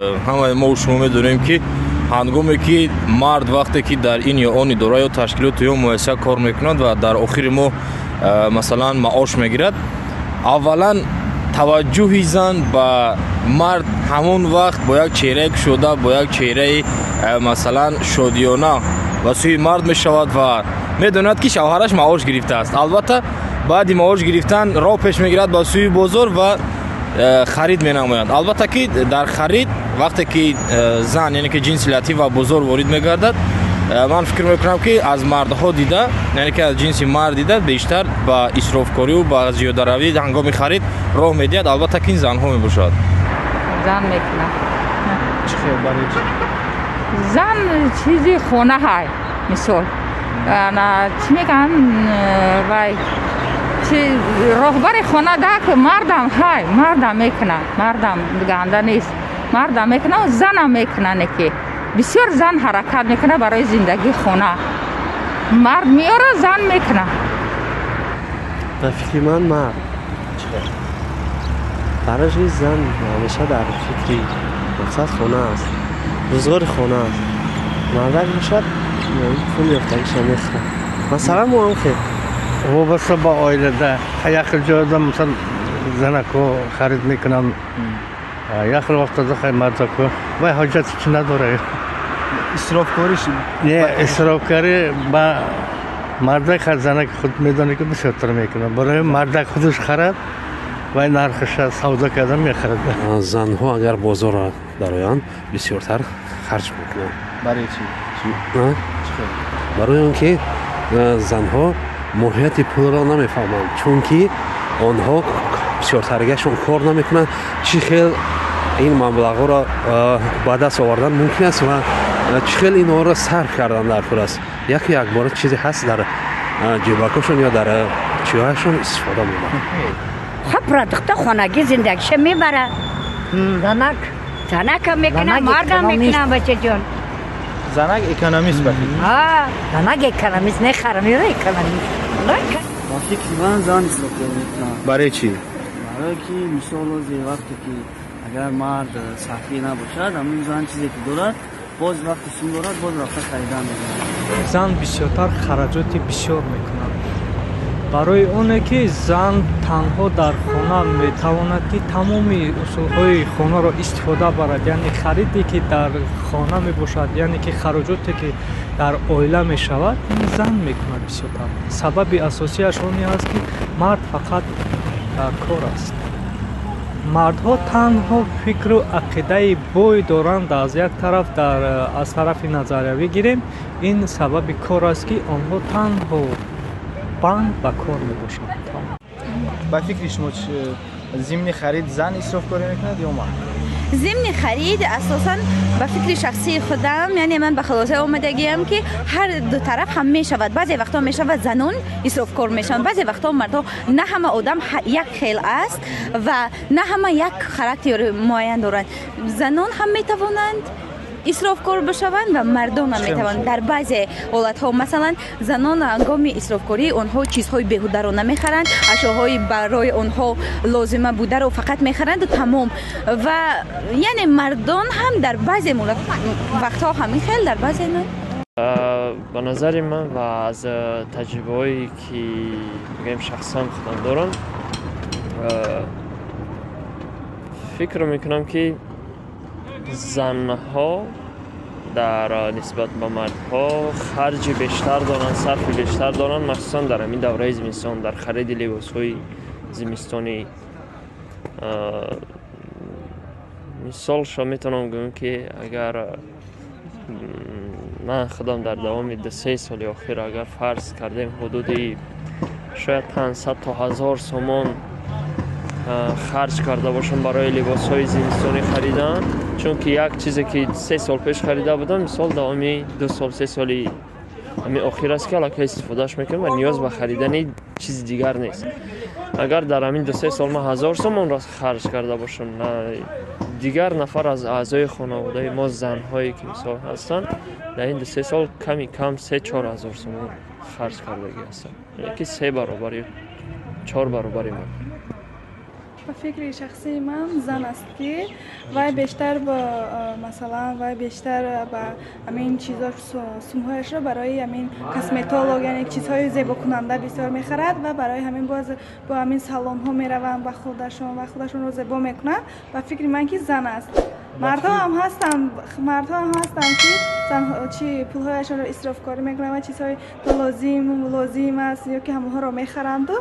Ҳамаи мо шумо медонем, ки ҳангоме ки мард вақте ки дар ин ё он идора ё ташкилоту ё муассиса кор мекунад ва дар охири моҳ, масалан, маош мегирад, аввалан таваҷҷӯҳи зан ба мард ҳамон вақт бо як чеҳраи кушода, бо як чеҳраи, масалан, шодиёна ба сӯи мард мешавад ва медонад, ки шавҳараш маош гирифтааст. Албатта, баъди маош гирифтан роҳ пеш мегирад ба сӯи бозор ва харид менамояд. Албатта ки дар харид вақте ки зан, яъне ки ҷинси латиф ба бозор ворид мегардад, ман фикр мекунам, ки аз мардҳо дида, яъне ки аз ҷинси мард дида бештар ба исрофкорию ба зиёдаравӣ ҳангоми харид роҳ медиҳад, албатта ки ин занҳо мебошад. Зан мекунад. Чӣ хел, барои чӣ? Зан чизи хона ҳай, мисол, ана чӣ мегӯянд, вай чи, роҳбари хона дак. Мардам ҳай, мардам мекунад, мардам ганда нест, мардам мекунад, занам мекунане ки бисёр зан ҳаракат мекунад барои зиндагии хона. Мард меёра, зан мекунад. Ба фикри ман, мард. Барои зан ҳамеша дар фикри мақсад хона аст, рӯзғори хона аст. Мардак бошад, пул ёфтагиша мехӯрад. Масалан, мо ҳам хел. Вобаста ба оилада, як хел ҷода, мисол, занако харид мекунанд, як хел вақтода хай мардако. Вай ҳоҷати чи надорад. Исрофкориш? Не, исрофкорӣ ба мардак, занаки худ медонӣ, ки бисёртар мекунад. Барои мардак худаш харад, вай нархаша савдо карда мехарад. Занҳо агар бозорро дароянд, бисёртар харҷ мекунанд. Барои чӣ? Барои он ки занҳо моҳияти пулро намефаҳманд, чунки онҳо бисёртаригашон кор намекунанд. Чӣ хел ин маблағҳоро ба даст овардан мумкин аст ва чӣ хел инҳоро сарф кардан дар кор аст, яку якбора чизе ҳаст дар ҷебакошон ё дар чиҳояшон истифода мебаранд. Хуб, продукта хонагӣ зиндагиша мебарад. Занак. Занакам мекунам, мардам мекунам, бачаҷон. Занак экономист, ба фикр? Занак экономист нехара, мера экономист. Ба фикри ман, зан исрофкорӣ мекунад. Барои чӣ? Барое ки, мисол, ози вақте ки агар мард сахӣ набошад, ҳамин зан чизе ки дорад, боз вақти сум дорад, боз рафта харидан мезанад. Зан бисёртар хараҷоти бисёр мекунад, барои оне ки зан танҳо дар хона метавонад ки тамоми усулҳои хонаро истифода барад, яъне хариде ки дар хона мебошад, яъне ки хароҷоте ки дар оила мешавад, ин зан мекунад бисёртар. Сабаби асосиаш оне аст, ки мард фақат дар кор аст. Мардҳо танҳо фикру ақидаи бой доранд. Аз як тараф, дар аз тарафи назариявӣ гирем, ин сабаби кор аст, ки онҳо танҳо банд ба кор мебошанд. Ба фикри шумо, зимни харид зан исрофкорӣ мекунад ё мард? Зимни харид асосан, ба фикри шахсии худам, яъне ман ба хулоса омадагиам, ки ҳар ду тараф ҳам мешавад. Баъзе вақтҳо мешавад, занон исрофкор мешаванд, баъзе вақтҳо мардҳо. На ҳама одам як хел аст ва на ҳама як характери муайян доранд. Занон ҳам метавонанд исрофкор бишаванд ва мардон ҳам метавонанд дар баъзе ҳолатҳо. Масалан, занон ҳангоми исрофкорӣ онҳо чизҳои беҳударо намехаранд, ашёҳои барои онҳо лозима бударо фақат мехаранду тамом. Ва яъне мардон ҳам дар баъзе вақтҳо ҳамин хел, дар баъзе не. Ба назари ман ва аз таҷрибаҳое ки мегӯем шахсан худам дорам, фикр мекунам, ки занҳо дар нисбат ба мардҳо харҷи бештар доранд, сарфи бештар доранд, махсусан дар ҳамин давраи зимистон, дар хариди либосҳои зимистонӣ. Мисолшо метавонам гӯям, ки агар ман худам дар давоми 2-3 соли охир, агар фарз кардем, ҳудуди шояд 500 то 1000 сомон харҷ карда бошам барои либосҳои зимистонӣ харидан, чунки як чизе ки 3 сол пеш харида будам, мисол, давоми 2 сол, 3 соли ҳамин охир аст, ки аллакай истифодааш мекунам ва ниёз ба харидани чизи дигар нест. Агар дар ҳамин 2-3 сол ман 1000 сомонро харҷ карда бошам, дигар нафар аз аъзои хонаводаи мо, занҳое ки мисол ҳастанд, дар ин 2-3 сол ками кам 3-4 ҳазор сомон харҷ кардагӣ ҳастанд, яъне ки се баробар ё чор баробари ман. Ба фикри шахсии ман, зан аст, ки вай бештар ба, масалан, вай бештар ба ҳамин чизо сумҳояшро барои ҳамин косметолог, яъне чизҳои зебокунанда бисёр мехарад ва барои ҳамин боз бо ҳамин салонҳо мераванд ба худашон ва худашонро зебо мекунанд. Ба фикри ман, ки зан аст. Мардҳо ҳам ҳастанд, мардҳо ҳам ҳастанд, ки чи пулҳояшонро исрофкорӣ мекунанд ва чизҳои лозим аст ё ки ҳамонҳоро мехаранду.